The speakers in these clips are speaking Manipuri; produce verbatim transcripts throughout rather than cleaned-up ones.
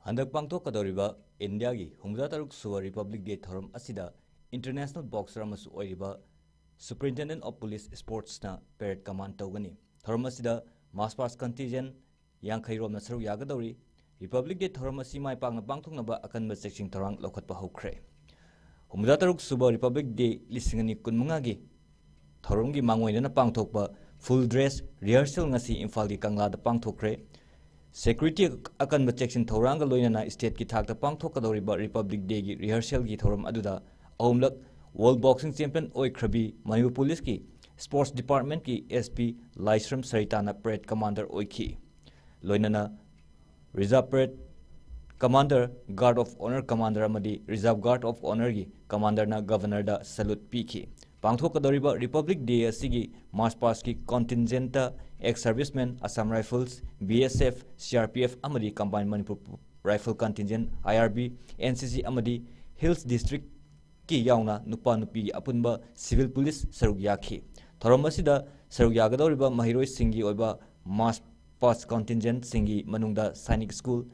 ꯍꯟꯗꯛ ꯄꯥꯡꯊꯣꯛꯀꯗꯧꯔꯤꯕ ꯏꯟꯗꯤꯌꯥꯒꯤ ꯍꯨꯝꯐꯨꯇꯔꯨꯛ ꯁꯨꯕ Republic Day ꯊꯧꯔꯝ ꯑꯁꯤꯗ International Boxer ꯑꯃꯁꯨ ꯑꯣꯏꯔꯤꯕ Superintendent of Police Sportsꯅ parade command ꯇꯧꯒꯅꯤ꯫ ꯊꯧꯔꯝ ꯑꯁꯤꯗ march past contingent ꯌꯥꯡꯈꯩ ꯔꯣꯝꯅ ꯁꯔꯨꯛ ꯌꯥꯒꯗꯧꯔꯤ꯫ Republic Day ꯊꯧꯔꯝ ꯑꯁꯤ ꯃꯥꯏ ꯄꯥꯛꯅ ꯄꯥꯡꯊꯣꯛꯅꯕ ꯑꯀꯟꯕ ꯆꯦꯛꯁꯤꯟ ꯊꯧꯔꯥꯡ ꯂꯧꯈꯠꯄ ꯍꯧꯈ꯭ꯔꯦ꯫ ꯍꯨꯝꯐꯨꯇꯔꯨꯛ ꯁꯨꯕ Republic Day ꯂꯤꯁꯤꯡ ꯑꯅꯤ ꯀꯨꯟꯃꯉꯥꯒꯤ ꯊꯧꯔꯝꯒꯤ ꯃꯥꯡꯑꯣꯏꯅꯅ ꯄꯥꯡꯊꯣꯛꯄ full dress rehearsal ꯉꯁꯤ ꯏꯝꯐꯥꯜꯒꯤ ꯀꯪꯂꯥꯗ ꯄꯥꯡꯊꯣꯛꯈ꯭ꯔꯦ꯫ Security ꯑꯀꯟꯕ ꯆꯦꯛꯁꯤꯟ ꯊꯧꯔꯥꯡꯒ ꯂꯣꯏꯅꯅ stateꯀꯤ ꯊꯥꯛꯇ ꯄꯥꯡꯊꯣꯛꯀꯗꯧꯔꯤꯕ Republic Dayꯒꯤ rehearsalꯒꯤ ꯊꯧꯔꯝ ꯑꯗꯨꯗ ꯑꯍꯨꯝꯂꯛ World Boxing Champion ꯑꯣꯏꯈ꯭ꯔꯕꯤ Manipur Policeꯀꯤ Sports Departmentꯀꯤ S P ꯂꯥꯏꯁ꯭ꯔꯝ ꯁꯔꯤꯇꯥꯅ parade commander ꯑꯣꯏꯈꯤ꯫ ꯂꯣꯏꯅꯅ Reserve Parade Commander, Guard of Honour Commander ꯑꯃꯗꯤ Reserve Guard of Honourꯒꯤ Commanderꯅ Governorꯗ salute ꯄꯤꯈꯤ꯫ ꯄꯥꯡꯊꯣꯛꯀꯗꯧꯔꯤꯕ Republic Day ꯑꯁꯤꯒꯤ march pastꯀꯤ contingentꯇ ex-servicemen, Assam Rifles, B S F, C R P F ꯑꯃꯗꯤ Combined Manipur Rifle Contingent, I R B, N C C ꯑꯃꯗꯤ Hills District ꯀꯤ ꯌꯥꯎꯅ ꯅꯨꯄꯥ ꯅꯨꯄꯤꯒꯤ ꯑꯄꯨꯟꯕ civil police ꯁꯔꯨꯛ ꯌꯥꯈꯤ꯫ ꯊꯧꯔꯝ ꯑꯁꯤꯗ ꯁꯔꯨꯛ ꯌꯥꯒꯗꯧꯔꯤꯕ ꯃꯍꯩꯔꯣꯏꯁꯤꯡꯒꯤ ꯑꯣꯏꯕ march past contingentꯁꯤꯡꯒꯤ ꯃꯅꯨꯡꯗ Sainik School,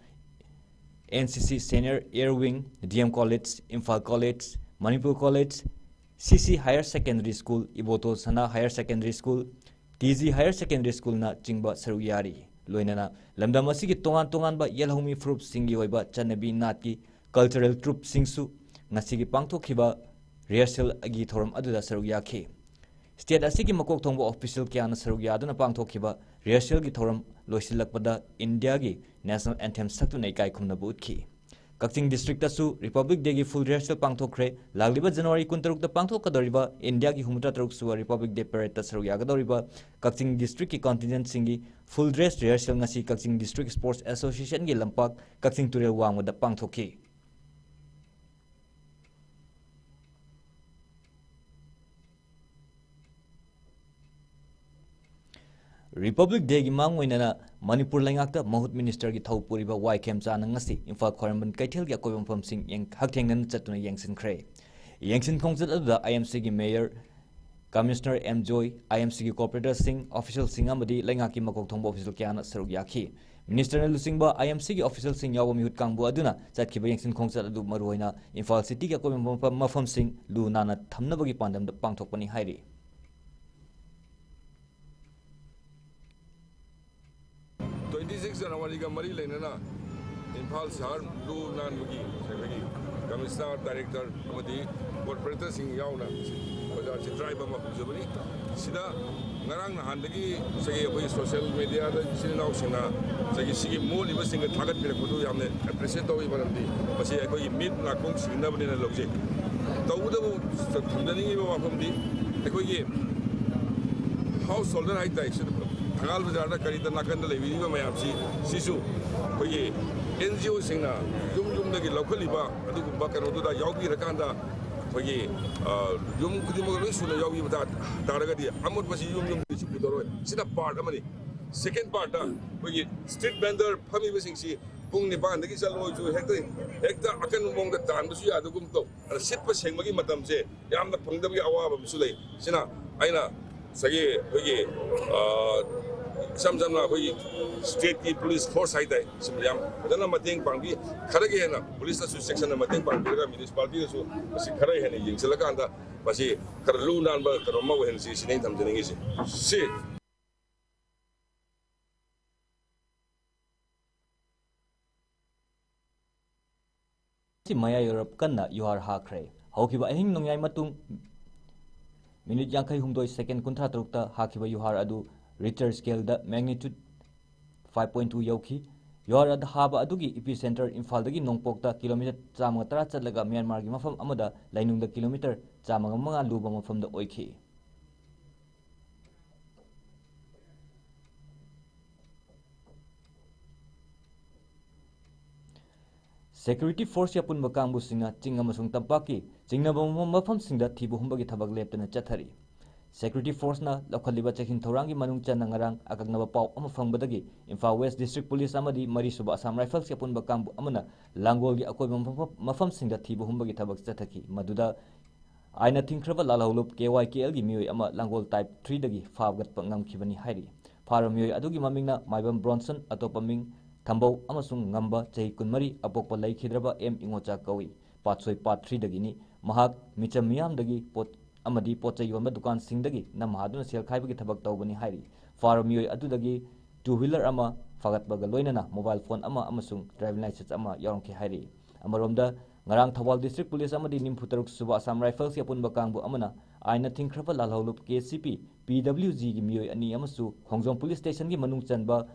N C C Senior Air Wing, D M College, Imphal College, Manipur College, C C Higher Secondary School, Iboto Sana Higher Secondary School, T G Higher Secondary Schoolꯅ ꯆꯤꯡꯕ ꯁꯔꯨꯛ ꯌꯥꯔꯤ꯫ ꯂꯣꯏꯅꯅ ꯂꯝꯗꯝ ꯑꯁꯤꯒꯤ ꯇꯣꯉꯥꯟ ꯇꯣꯉꯥꯟꯕ ꯌꯦꯜꯍꯧꯃꯤ ꯐꯨꯔꯨꯞꯁꯤꯡꯒꯤ ꯑꯣꯏꯕ ꯆꯠꯅꯕꯤ ꯅꯥꯠꯀꯤ cultural troupeꯁꯤꯡꯁꯨ ꯉꯁꯤꯒꯤ ꯄꯥꯡꯊꯣꯛꯈꯤꯕ rehearsalꯒꯤ ꯊꯧꯔꯝ ꯑꯗꯨꯗ ꯁꯔꯨꯛ ꯌꯥꯈꯤ꯫ State ꯑꯁꯤꯒꯤ ꯃꯀꯣꯛ ꯊꯣꯡꯕ official ꯀꯌꯥꯅ ꯁꯔꯨꯛ ꯌꯥꯗꯨꯅ ꯄꯥꯡꯊꯣꯛꯈꯤꯕ rehearsalꯒꯤ ꯊꯧꯔꯝ ꯂꯣꯏꯁꯤꯜꯂꯛꯄꯗ ꯏꯟꯗꯤꯌꯥꯒꯤ national anthem ꯁꯛꯇꯨꯅ ꯏꯀꯥꯏ ꯈꯨꯝꯅꯕ ꯎꯠꯈꯤ꯫ ꯀꯛꯆꯤꯡ districtꯇꯁꯨ Republic Dayꯒꯤ full rehearsal ꯄꯥꯡꯊꯣꯛꯈ꯭ꯔꯦ꯫ ꯂꯥꯛꯂꯤꯕ January ꯀꯨꯟꯇꯔꯨꯛꯇ ꯄꯥꯡꯊꯣꯛꯀꯗꯧꯔꯤꯕ ꯏꯟꯗꯤꯌꯥꯒꯤ ꯍꯨꯝꯐꯨꯇꯔꯨꯛ ꯁꯨꯕ Republic Day paradeꯇ ꯁꯔꯨꯛ ꯌꯥꯒꯗꯧꯔꯤꯕ ꯀꯛꯆꯤꯡ districtꯀꯤ contingentꯁꯤꯡꯒꯤ full dress rehearsal ꯉꯁꯤ ꯀꯛꯆꯤꯡ District Sports Associationꯒꯤ ꯂꯝꯄꯥꯛ ꯀꯛꯆꯤꯡ ꯇꯨꯔꯦꯜ ꯋꯥꯡꯃꯗ ꯄꯥꯡꯊꯣꯛꯈꯤ꯫ Republic Dayꯒꯤ ꯃꯥꯡꯑꯣꯏꯅꯅ ꯃꯅꯤꯄꯨꯔ ꯂꯩꯉꯥꯛꯇ ꯃꯍꯨꯠ ministerꯒꯤ ꯊꯧ ꯄꯨꯔꯤꯕ ꯋꯥꯏ ꯈꯦꯝꯆꯥꯅ ꯉꯁꯤ ꯏꯝꯐꯥꯜ ꯈ꯭ꯋꯥꯏꯔꯝꯕꯟ ꯀꯩꯊꯦꯜꯒꯤ ꯑꯀꯣꯏꯕ ꯃꯐꯝꯁꯤꯡ ꯌꯦꯡ-, ꯍꯛꯊꯦꯡꯅꯅ ꯆꯠꯇꯨꯅ ꯌꯦꯡꯁꯤꯟꯈ꯭ꯔꯦ꯫ ꯌꯦꯡꯁꯤꯟ ꯈꯣꯡꯆꯠ ꯑꯗꯨꯗ I M Cꯒꯤ mayor commissioner M joy, I M ꯁꯤꯒꯤ ꯀꯣꯔꯄꯣꯔꯦꯇꯔꯁꯤꯡ, ꯑꯣꯐꯤꯁꯤꯌꯦꯜꯁꯤꯡ ꯑꯃꯗꯤ ꯂꯩꯉꯥꯛꯀꯤ ꯃꯀꯣꯛ ꯊꯣꯡꯕ ꯑꯣꯐꯤꯁꯤꯌꯦꯜ ꯀꯌꯥꯅ ꯁꯔꯨꯛ ꯌꯥꯈꯤ꯫ ꯃꯤꯅꯤꯁꯇꯔꯅ ꯂꯨꯆꯤꯡꯕ ꯑꯥꯏ ꯑꯦꯝ ꯁꯤꯒꯤ ꯑꯣꯐꯤꯁꯤꯌꯦꯜꯁꯤꯡ ꯌꯥꯎꯕ ꯃꯤꯍꯨꯠ ꯀꯥꯡꯕꯨ ꯑꯗꯨꯅ ꯆꯠꯈꯤꯕ ꯌꯦꯡꯁꯤꯟ ꯈꯣꯡꯆꯠ ꯑꯗꯨ ꯃꯔꯨꯑꯣꯏꯅ ꯏꯝꯐꯥꯜ ꯁꯤꯇꯤꯒꯤ ꯑꯀꯣꯏꯕ ꯃꯐꯝ, ꯃꯐꯝꯁꯤꯡ ꯂꯨ ꯅꯥꯟꯅ ꯊꯝꯅꯕꯒꯤ ꯄꯥꯟꯗꯝꯗ ꯄꯥꯡꯊꯣꯛꯄꯅꯤ ꯍꯥꯏꯔꯤ꯫ Twenty six January ꯒ ꯃꯔꯤ ꯂꯩꯅꯅ ꯏꯝꯐꯥꯜ ꯁꯍꯔ ꯂꯨ ꯅꯥꯟꯕꯒꯤ ꯑꯩꯈꯣꯏꯒꯤ ꯀꯃꯤꯁꯅꯔ, ꯗꯥꯏꯔꯦꯛꯇꯔ ꯑꯃꯗꯤ ꯀꯣꯔꯄꯣꯔꯦꯇꯔꯁꯤꯡ ꯌꯥꯎꯅ ꯕꯖꯥꯔꯁꯤ ꯗ꯭ꯔꯥꯏꯕ ꯑꯃ ꯍꯧꯖꯕꯅꯤ꯫ ꯁꯤꯗ ꯉꯔꯥꯡ ꯅꯍꯥꯟꯗꯒꯤ ꯉꯁꯥꯏꯒꯤ ꯑꯩꯈꯣꯏꯒꯤ ꯁꯣꯁꯤꯌꯦꯜ ꯃꯦꯗꯤꯌꯥꯗ ꯏꯆꯤꯜ ꯏꯅꯥꯎꯁꯤꯡꯅ ꯉꯁꯥꯏꯒꯤ ꯁꯤꯒꯤ ꯃꯣꯠꯂꯤꯕꯁꯤꯡꯒ ꯊꯥꯒꯠꯄꯤꯔꯛꯄꯗꯨ ꯌꯥꯝꯅ ꯑꯦꯄ꯭ꯔꯤꯁꯤꯌꯦꯠ ꯇꯧꯏ꯫ ꯃꯔꯝꯗꯤ ꯃꯁꯤ ꯑꯩꯈꯣꯏꯒꯤ ꯃꯤꯠ ꯅꯥꯀꯣꯡ ꯁꯤꯡꯅꯕꯅꯦꯅ ꯂꯧꯖꯩ꯫ ꯇꯧꯕꯇꯕꯨ ꯊꯝꯖꯅꯤꯡꯉꯤꯕ ꯋꯥꯐꯝꯗꯤ ꯑꯩꯈꯣꯏꯒꯤ ꯍꯥꯎꯁ ꯍꯣꯜꯗꯔ ꯍꯥꯏꯇꯥꯔꯦ, ꯁꯤꯗ ꯊꯪꯒꯥꯜ ꯕꯖꯥꯔꯗ ꯀꯔꯤꯗ ꯅꯥꯀꯟꯗ ꯂꯩꯕꯤꯔꯤꯕ ꯃꯌꯥꯝꯁꯤ, ꯁꯤꯁꯨ ꯑꯩꯈꯣꯏꯒꯤ ꯑꯦꯟ ꯖꯤ ꯑꯣꯁꯤꯡꯅ ꯌꯨꯝ ꯌꯨꯝꯗꯒꯤ ꯂꯧꯈꯠꯂꯤꯕ ꯑꯗꯨꯒꯨꯝꯕ ꯀꯩꯅꯣꯗꯨꯗ ꯌꯥꯎꯕꯤꯔꯀꯥꯟꯗ ꯑꯩꯈꯣꯏꯒꯤ, ꯑ, ꯌꯨꯝ ꯈꯨꯗꯤꯡꯃꯛ ꯂꯣꯏ ꯁꯨꯅ ꯌꯥꯎꯕꯤꯕ ꯇꯥ-, ꯇꯥꯔꯒꯗꯤ ꯑꯃꯣꯠꯄꯁꯤ ꯌꯨꯝ ꯌꯨꯝꯗꯒꯤꯁꯨ ꯄꯨꯊꯣꯔꯛꯑꯣꯏ꯫ ꯁꯤꯅ ꯄꯥꯔꯠ ꯑꯃꯅꯤ꯫ ꯁꯦꯀꯦꯟ ꯄꯥꯔꯠꯇ ꯑꯩꯈꯣꯏꯒꯤ ꯁ꯭ꯇ꯭ꯔꯤꯠ ꯚꯦꯟꯗꯔ ꯐꯝꯃꯤꯕꯁꯤꯡꯁꯤ ꯄꯨꯡ ꯅꯤꯄꯥꯟꯗꯒꯤ ꯆꯠꯂꯣꯁꯨ ꯍꯦꯛꯇ, ꯍꯦꯛꯇ ꯑꯀꯟꯕ ꯃꯑꯣꯡꯗ ꯇꯥꯟꯕꯁꯨ ꯌꯥꯗꯒꯨꯝ ꯇꯧ꯫ ꯑꯗ ꯁꯤꯠꯄ ꯁꯦꯡꯕꯒꯤ ꯃꯇꯝꯁꯦ ꯌꯥꯝꯅ ꯐꯪꯗꯕꯒꯤ ꯑꯋꯥꯕ ꯑꯃꯁꯨ ꯂꯩ꯫ ꯁꯤꯅ ꯑꯩꯅ ꯉꯁꯥꯏꯒꯤ ꯑꯩꯈꯣꯏꯒꯤ, ꯑ, ꯏꯁꯝ ꯁꯝꯅ ꯑꯩꯈꯣꯏꯒꯤ ꯁ꯭ꯇꯦꯠꯀꯤ ꯄꯨꯂꯤꯁ ꯐꯣꯔꯁ ꯍꯥꯏꯇꯥꯔꯦ, ꯁꯤꯃ ꯌꯥꯝ ꯐꯖꯅ ꯃꯇꯦꯡ ꯄꯥꯡꯕꯤ꯫ ꯈꯔꯒ ꯍꯦꯟꯅ ꯄꯨꯂꯤꯁꯅꯁꯨ ꯆꯦꯛꯁꯤꯟꯅ ꯃꯇꯦꯡ ꯄꯥꯡꯕꯤꯔꯒ ꯃ꯭ꯌꯨꯅꯤꯁꯤꯄꯥꯂꯤꯇꯤꯗꯁꯨ ꯃꯁꯤ ꯈꯔ ꯍꯦꯟꯅ ꯌꯦꯡꯁꯤꯜꯂꯀꯥꯟꯗ ꯃꯁꯤ ꯈꯔ ꯂꯨ ꯅꯥꯟꯕ ꯀꯩꯅꯣꯝ ꯑꯃ ꯑꯣꯏꯍꯟꯁꯤ ꯁꯤꯅꯤ ꯑꯩꯅ ꯊꯝꯖꯅꯤꯡꯉꯤꯁꯦ꯫ ꯁꯤ ꯁꯤ ꯃꯌꯥꯏ ꯑꯣꯏꯔꯞ ꯀꯟꯅ ꯌꯨꯍꯥꯔ ꯍꯥꯈ꯭ꯔꯦ꯫ ꯍꯧꯈꯤꯕ ꯑꯍꯤꯡ ꯅꯣꯡꯌꯥꯏ ꯃꯇꯨꯡ ꯃꯤꯅꯤꯠ ꯌꯥꯡꯈꯩ ꯍꯨꯝꯗꯣꯏ ꯁꯦꯀꯦꯟ ꯀꯨꯟꯊ꯭ꯔꯥ ꯇꯔꯨꯛꯇ ꯍꯥꯈꯤꯕ ꯌꯨꯍꯥꯔ ꯑꯗꯨ ꯔꯤꯛꯇꯔ ꯁ꯭ꯀꯦꯜꯗ magnitude five point two ꯌꯧꯈꯤ꯫ ꯌꯨꯍꯥꯔ ꯑꯗꯨ ꯍꯥꯕ ꯑꯗꯨꯒꯤ ꯏꯄꯤ ꯁꯦꯟꯇꯔ ꯏꯝꯐꯥꯜꯗꯒꯤ ꯅꯣꯡꯄꯣꯛꯇ ꯀꯤꯂꯣꯃꯤꯇꯔ ꯆꯥꯝꯃꯒ ꯇꯔꯥ ꯆꯠꯂꯒ ꯃ꯭ꯌꯥꯟꯃꯥꯔꯒꯤ ꯃꯐꯝ ꯑꯃꯗ ꯂꯥꯏꯅꯨꯡꯗ ꯀꯤꯂꯣꯃꯤꯇꯔ ꯆꯥꯝꯃꯒ ꯃꯉꯥ ꯂꯨꯕ ꯃꯐꯝꯗ ꯑꯣꯏꯈꯤ꯫ ꯁꯦꯀ꯭ꯌꯨꯔꯤꯇꯤ ꯐꯣꯔꯁꯀꯤ ꯑꯄꯨꯟꯕ ꯀꯥꯡꯕꯨꯁꯤꯡꯅ ꯆꯤꯡ ꯑꯃꯁꯨꯡ ꯇꯝꯄꯥꯛꯀꯤ ꯆꯤꯡꯅꯕ ꯃꯐꯝ, ꯃꯐꯝꯁꯤꯡꯗ ꯊꯤꯕ ꯍꯨꯝꯕꯒꯤ ꯊꯕꯛ ꯂꯦꯞꯇꯅ ꯆꯠꯊꯔꯤ꯫ ꯁꯦꯀ꯭ꯌꯨꯔꯤꯇꯤ ꯐꯣꯔꯁꯅ ꯂꯧꯈꯠꯂꯤꯕ ꯆꯦꯛꯁꯤꯟ ꯊꯧꯔꯥꯡꯒꯤ ꯃꯅꯨꯡ ꯆꯟꯅ ꯉꯔꯥꯡ ꯑꯀꯛꯅꯕ ꯄꯥꯎ ꯑꯃ ꯐꯪꯕꯗꯒꯤ ꯏꯝꯐꯥꯜ ꯋꯦꯁ ꯗꯤꯁꯇ꯭ꯔꯤꯛ ꯄꯨꯂꯤꯁ ꯑꯃꯗꯤ ꯃꯔꯤꯁꯨꯕ ꯑꯁꯥꯝ ꯔꯥꯏꯐꯜꯁꯀꯤ ꯑꯄꯨꯟꯕ ꯀꯥꯡꯕꯨ ꯑꯃꯅ ꯂꯥꯡꯒꯣꯜꯒꯤ ꯑꯀꯣꯏꯕ ꯃꯐꯝ, ꯃꯐꯝꯁꯤꯡꯗ ꯊꯤꯕ ꯍꯨꯝꯕꯒꯤ ꯊꯕꯛ ꯆꯠꯊꯈꯤ꯫ ꯃꯗꯨꯗ ꯑꯥꯏꯟꯅ ꯊꯤꯡꯈ꯭ꯔꯕ ꯂꯥꯜꯍꯧꯂꯨꯞ ꯀꯦ ꯋꯥꯏ ꯀꯦ ꯑꯦꯜꯒꯤ ꯃꯤꯑꯣꯏ ꯑꯃ ꯂꯥꯡꯒꯣꯜ ꯇꯥꯏꯞ ꯊ꯭ꯔꯤꯗꯒꯤ ꯐꯥꯒꯠꯄ ꯉꯝꯈꯤꯕꯅꯤ ꯍꯥꯏꯔꯤ꯫ ꯐꯥꯔꯕ ꯃꯤꯑꯣꯏ ꯑꯗꯨꯒꯤ ꯃꯃꯤꯡꯅ ꯃꯥꯏꯕꯝ ꯕ꯭ꯔꯣꯟꯁꯟ, ꯑꯇꯣꯞꯄ ꯃꯤꯡ ꯊꯝꯕꯧ ꯑꯃꯁꯨꯡ ꯉꯝꯕ, ꯆꯍꯤ ꯀꯨꯟꯃꯔꯤ, ꯑꯄꯣꯛꯄ ꯂꯩꯈꯤꯗ꯭ꯔꯕ ꯑꯦꯝ ꯏꯉꯣꯆꯥ ꯀꯧꯏ꯫ ꯄꯥꯠꯁꯣꯏ ꯄꯥꯠ ꯊ꯭ꯔꯤꯗꯒꯤꯅꯤ꯫ ꯃꯍꯥꯛ ꯃꯤꯆꯝ ꯃꯤꯌꯥꯝꯗꯒꯤ ꯄꯣꯠ ꯑꯃꯗꯤ ꯄꯣꯠ ꯆꯩ ꯌꯣꯟꯕ ꯗꯨꯀꯥꯟꯁꯤꯡꯗꯒꯤ ꯅꯝ ꯍꯥꯗꯨꯅ ꯁꯦꯜ ꯈꯥꯏꯕꯒꯤ ꯊꯕꯛ ꯇꯧꯕꯅꯤ ꯍꯥꯏꯔꯤ꯫ ꯐꯥꯔꯕ ꯃꯤꯑꯣꯏ ꯑꯗꯨꯗꯒꯤ ꯇꯨ ꯋꯤꯂꯔ ꯑꯃ ꯐꯥꯒꯠꯄꯒ ꯂꯣꯏꯅꯅ ꯃꯣꯕꯥꯏꯜ ꯐꯣꯟ ꯑꯃ ꯑꯃꯁꯨꯡ ꯗ꯭ꯔꯥꯏꯚꯤꯡ ꯂꯥꯏꯁꯦꯟꯁ ꯑꯃ ꯌꯥꯎꯔꯝꯈꯤ ꯍꯥꯏꯔꯤ꯫ ꯑꯃꯔꯣꯝꯗ, ꯉꯔꯥꯡ ꯊꯧꯕꯥꯜ ꯗꯤꯁꯇ꯭ꯔꯤꯛ ꯄꯨꯂꯤꯁ ꯑꯃꯗꯤ ꯅꯤꯐꯨ ꯇꯔꯨꯛ ꯁꯨꯕ ꯑꯁꯥꯝ ꯔꯥꯏꯐꯜꯁꯀꯤ ꯑꯄꯨꯟꯕ ꯀꯥꯡꯕꯨ ꯑꯃꯅ ꯑꯥꯏꯟꯅ ꯊꯤꯡꯈ꯭ꯔꯕ ꯂꯥꯜꯍꯧꯂꯨꯞ ꯀꯦ ꯁꯤ ꯄꯤ, ꯄꯤ ꯗꯕ꯭ꯂꯤꯎ ꯖꯤꯒꯤ ꯃꯤꯑꯣꯏ ꯑꯅꯤ ꯑꯃꯁꯨ ꯈꯣꯡꯖꯣꯝ ꯄꯨꯂꯤꯁ ꯁ꯭ꯇꯦꯁꯟꯒꯤ ꯃꯅꯨꯡ ꯆꯟꯕ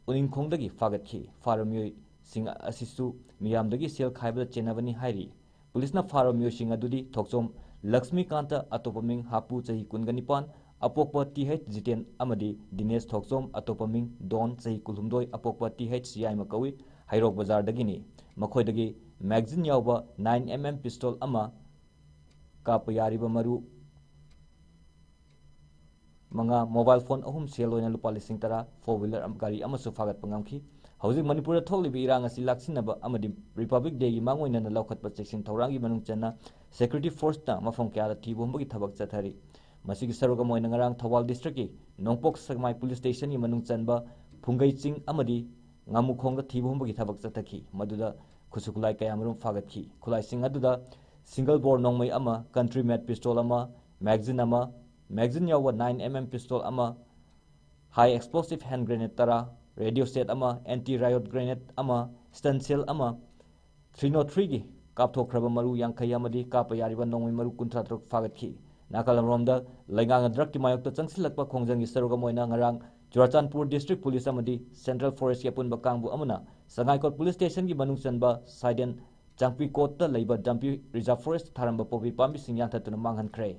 ꯎꯅꯤꯡꯈꯣꯡꯗꯒꯤ ꯐꯥꯒꯠꯈꯤ꯫ ꯐꯥꯔꯕ ꯃꯤꯑꯣꯏꯁꯤꯡ ꯑꯁꯤꯁꯨ ꯃꯤꯌꯥꯝꯗꯒꯤ ꯁꯦꯜ ꯈꯥꯏꯕꯗ ꯆꯦꯟꯅꯕꯅꯤ ꯍꯥꯏꯔꯤ꯫ ꯄꯨꯂꯤꯁꯅ ꯐꯥꯔꯕ ꯃꯤꯑꯣꯏꯁꯤꯡ ꯑꯗꯨꯗꯤ ꯊꯣꯛꯆꯣꯝ ꯂꯛꯁꯃꯤꯀꯥꯟꯇ, ꯑꯇꯣꯞꯄ ꯃꯤꯡ ꯍꯥꯄꯨ, ꯆꯍꯤ ꯀꯨꯟꯒ ꯅꯤꯄꯥꯟ, ꯑꯄꯣꯛꯄ ꯇꯤ ꯍꯩꯆ ꯖꯤꯇꯦꯟ ꯑꯃꯗꯤ ꯗꯤꯅꯦꯁ ꯊꯣꯛꯆꯣꯝ, ꯑꯇꯣꯞꯄ ꯃꯤꯡ ꯗꯣꯟ, ꯆꯍꯤ ꯀꯨꯟꯍꯨꯝꯗꯣꯏ, ꯑꯄꯣꯛꯄ ꯇꯤ ꯍꯩꯆ ꯌꯥꯏꯃ ꯀꯧꯏ, ꯍꯩꯔꯣꯛ ꯕꯖꯥꯔꯗꯒꯤꯅꯤ꯫ ꯃꯈꯣꯏꯗꯒꯤ ꯃꯦꯒꯖꯤꯟ ꯌꯥꯎꯕ ꯅꯥꯏꯟ ꯑꯦꯝ ꯑꯦꯝ ꯄꯤꯁꯇꯣꯜ ꯑꯃ, ꯀꯥꯞꯄ ꯌꯥꯔꯤꯕ ꯃꯔꯨ ꯃꯉꯥ, ꯃꯣꯕꯥꯏꯜ ꯐꯣꯟ ꯑꯍꯨꯝ, ꯁꯦꯜ ꯑꯣꯏꯅ ꯂꯨꯄꯥ ꯂꯤꯁꯤꯡ ꯇꯔꯥ, ꯐꯣꯔ ꯋꯤꯂꯔ ꯑꯃ, ꯒꯥꯔꯤ ꯑꯃꯁꯨ ꯐꯥꯒꯠꯄ ꯉꯝꯈꯤ꯫ ꯍꯧꯖꯤꯛ ꯃꯅꯤꯄꯨꯔꯗ ꯊꯣꯛꯂꯤꯕ ꯏꯔꯥꯡ ꯑꯁꯤ ꯂꯥꯛꯁꯤꯟꯅꯕ ꯑꯃꯗꯤ ꯔꯤꯄꯕ꯭ꯂꯤꯛ ꯗꯦꯒꯤ ꯃꯥꯡꯑꯣꯏꯅꯅ ꯂꯧꯈꯠꯄ ꯆꯦꯛꯁꯤꯟ ꯊꯧꯔꯥꯡꯒꯤ ꯃꯅꯨꯡ ꯆꯟꯅ ꯁꯦꯀ꯭ꯌꯨꯔꯤꯇꯤ ꯐꯣꯔꯁꯅ ꯃꯐꯝ ꯀꯌꯥꯗ ꯊꯤꯕ ꯍꯨꯝꯕꯒꯤ ꯊꯕꯛ ꯆꯠꯊꯔꯤ꯫ ꯃꯁꯤꯒꯤ ꯁꯔꯨꯛ ꯑꯃ ꯑꯣꯏꯅ ꯉꯔꯥꯡ ꯊꯧꯕꯥꯜ ꯗꯤꯁꯇ꯭ꯔꯤꯛꯀꯤ ꯅꯣꯡꯄꯣꯛ ꯁꯦꯛꯃꯥꯏ ꯄꯨꯂꯤꯁ ꯁ꯭ꯇꯦꯁꯟꯒꯤ ꯃꯅꯨꯡ ꯆꯟꯕ ꯐꯨꯡꯒꯩ ꯆꯤꯡ ꯑꯃꯗꯤ ꯉꯥꯃꯨꯈꯣꯡꯗ ꯊꯤꯕ ꯍꯨꯝꯕꯒꯤ ꯊꯕꯛ ꯆꯠꯊꯈꯤ꯫ ꯃꯗꯨꯗ ꯈꯨꯠꯁꯨ ꯈꯨꯠꯂꯥꯏ ꯀꯌꯥꯃꯔꯨꯝ ꯐꯥꯒꯠꯈꯤ꯫ ꯈꯨꯠꯂꯥꯏꯁꯤꯡ ꯑꯗꯨꯗ ꯁꯤꯡꯒꯜ ꯕꯣꯔ ꯅꯣꯡꯃꯩ ꯑꯃ, ꯀꯟꯇ꯭ꯔꯤ ꯃꯦꯗ ꯄꯤꯁꯇꯣꯜ ꯑꯃ, ꯃꯦꯒꯖꯤꯟ ꯑꯃ, ꯃꯦꯒꯖꯤꯟ ꯌꯥꯎꯕ ꯅꯥꯏꯟ ꯑꯦꯝ ꯑꯦꯝ ꯄꯤꯁꯇꯣꯜ ꯑꯃ, ꯍꯥꯏ ꯑꯦꯛꯁꯄ꯭ꯂꯣꯁꯤꯚ ꯍꯦꯟ ꯒ꯭ꯔꯦꯅꯦꯗ ꯇꯔꯥ, ꯔꯦꯗꯤꯑꯣ ꯁꯦꯠ ꯑꯃ, ꯑꯦꯟꯇꯤ ꯔꯥꯏꯑꯣꯠ ꯒ꯭ꯔꯦꯅꯦꯗ ꯑꯃ, ꯁ꯭ꯇꯟ ꯁꯦꯜ ꯑꯃ, ꯊ꯭ꯔꯤ ꯅꯣꯠ ꯊ꯭ꯔꯤꯒꯤ ꯀꯥꯞꯊꯣꯛꯈ꯭ꯔꯕ ꯃꯔꯨ ꯌꯥꯡꯈꯩ ꯑꯃꯗꯤ ꯀꯥꯞꯄ ꯌꯥꯔꯤꯕ ꯅꯣꯡꯃꯩ ꯃꯔꯨ ꯀꯨꯟꯊ꯭ꯔꯥ ꯇꯔꯨꯛ ꯐꯥꯒꯠꯈꯤ꯫ ꯅꯥꯀꯜ ꯑꯃꯔꯣꯝꯗ, ꯂꯩꯉꯥꯛꯅ ꯗ꯭ꯔꯒꯀꯤ ꯃꯥꯌꯣꯛꯇ ꯆꯪꯁꯤꯜꯂꯛꯄ ꯈꯣꯡꯖꯪꯒꯤ ꯁꯔꯨꯛ ꯑꯃ ꯑꯣꯏꯅ ꯉꯔꯥꯡ ꯆꯨꯔꯥꯆꯥꯟꯄꯨꯔ ꯗꯤꯁꯇ꯭ꯔꯤꯛ ꯄꯨꯂꯤꯁ ꯑꯃꯗꯤ ꯁꯦꯟꯇ꯭ꯔꯦꯜ ꯐꯣꯔꯦꯁꯀꯤ ꯑꯄꯨꯟꯕ ꯀꯥꯡꯕꯨ ꯑꯃꯅ ꯁꯉꯥꯏꯀꯣꯠ ꯄꯨꯂꯤꯁ ꯁ꯭ꯇꯦꯁꯟꯒꯤ ꯃꯅꯨꯡ ꯆꯟꯕ ꯁꯥꯏꯗꯦꯟ ꯆꯥꯡꯄꯤꯀꯣꯠꯇ ꯂꯩꯕ ꯗꯝꯄꯤ ꯔꯤꯖꯥꯔꯚ ꯐꯣꯔꯦꯁꯇ ꯊꯥꯔꯝꯕ ꯄꯣꯄꯤ ꯄꯥꯝꯕꯤꯁꯤꯡ ꯌꯥꯟꯊꯠꯇꯨꯅ ꯃꯥꯡꯍꯟꯈ꯭ꯔꯦ꯫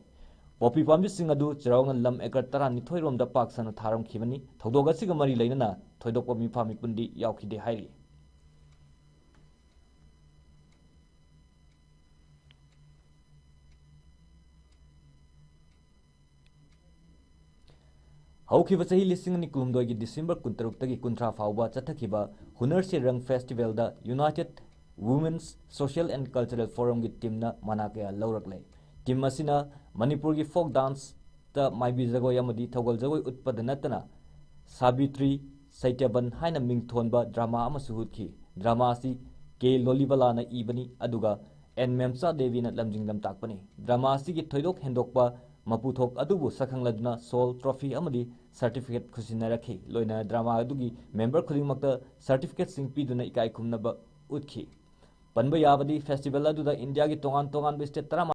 ꯄꯣꯄꯤ ꯄꯥꯝꯕꯤꯁꯤꯡ ꯑꯗꯨ ꯆꯥꯎꯔꯥꯛꯅ ꯂꯝ ꯑꯦꯀꯔ ꯇꯔꯥꯅꯤꯊꯣꯏ ꯔꯣꯝꯗ ꯄꯥꯛ ꯁꯟꯅ ꯊꯥꯔꯝꯈꯤꯕꯅꯤ꯫ ꯊꯧꯗꯣꯛ ꯑꯁꯤꯒ ꯃꯔꯤ ꯂꯩꯅꯅ ꯊꯣꯏꯗꯣꯛꯄ ꯃꯤꯐꯥ ꯃꯤꯄꯨꯟꯗꯤ ꯌꯥꯎꯈꯤꯗꯦ ꯍꯥꯏꯔꯤ꯫ ꯍꯧꯈꯤꯕ ꯆꯍꯤ ꯂꯤꯁꯤꯡ ꯑꯅꯤ ꯀꯨꯟꯍꯨꯝꯗꯣꯏꯒꯤ ꯗꯤꯁꯦꯝꯕꯔ ꯀꯨꯟꯇꯔꯨꯛꯇꯒꯤ ꯀꯨꯟꯊ꯭ꯔꯥ ꯐꯥꯎꯕ ꯆꯠꯊꯈꯤꯕ ꯍꯨꯅꯔ ꯁꯦ ꯔꯪ ꯐꯦꯁꯇꯤꯚꯦꯜꯗ united women's social and cultural ꯐꯣꯔꯝꯒꯤ ꯇꯤꯝꯅ ꯃꯅꯥ ꯀꯌꯥ ꯂꯧꯔꯛꯂꯦ꯫ Team ꯑꯁꯤꯅ ꯃꯅꯤꯄꯨꯔꯒꯤ folk dance ꯇ ꯃꯥꯏꯕꯤ ꯖꯒꯣꯏ ꯑꯃꯗꯤ ꯊꯧꯒꯜ ꯖꯒꯣꯏ ꯎꯠꯄꯗ ꯅꯠꯇꯅ ꯁꯥꯕꯤꯇ꯭ꯔꯤ ꯁꯩꯇꯕꯟ ꯍꯥꯏꯅ ꯃꯤꯡꯊꯣꯟꯕ drama ꯑꯃꯁꯨ ꯎꯠꯈꯤ꯫ Drama ꯑꯁꯤ ꯀꯦ ꯂꯣꯂꯤꯕꯂꯥꯅ ꯏꯕꯅꯤ, ꯑꯗꯨꯒ ꯑꯦꯟ ꯃꯦꯝꯆꯥ ꯗꯦꯕꯤꯅ ꯂꯝꯖꯤꯡ ꯂꯝꯇꯥꯛꯄꯅꯤ꯫ Drama ꯑꯁꯤꯒꯤ ꯊꯣꯏꯗꯣꯛ ꯍꯦꯟꯗꯣꯛꯄ ꯃꯄꯨꯊꯣꯛ ꯑꯗꯨꯕꯨ ꯁꯛꯈꯪꯂꯗꯨꯅ ꯁꯣꯜ ꯇ꯭ꯔꯣꯐꯤ ꯑꯃꯗꯤ ꯁꯔꯇꯤꯐꯤꯀꯦꯠ ꯈꯨꯠꯁꯤꯟꯅꯔꯛꯈꯤ꯫ ꯂꯣꯏꯅꯅ drama ꯑꯗꯨꯒꯤ member ꯈꯨꯗꯤꯡꯃꯛꯇ ꯁꯔꯇꯤꯐꯤꯀꯦꯠꯁꯤꯡ ꯄꯤꯗꯨꯅ ꯏꯀꯥꯏ ꯈꯨꯝꯅꯕ ꯎꯠꯈꯤ꯫ ꯄꯟꯕ ꯌꯥꯕꯗꯤ, festival ꯑꯗꯨꯗ ꯏꯟꯗꯤꯌꯥꯒꯤ ꯇꯣꯉꯥꯟ ꯇꯣꯉꯥꯟꯕ state ꯇꯔꯥꯃꯥꯄꯜ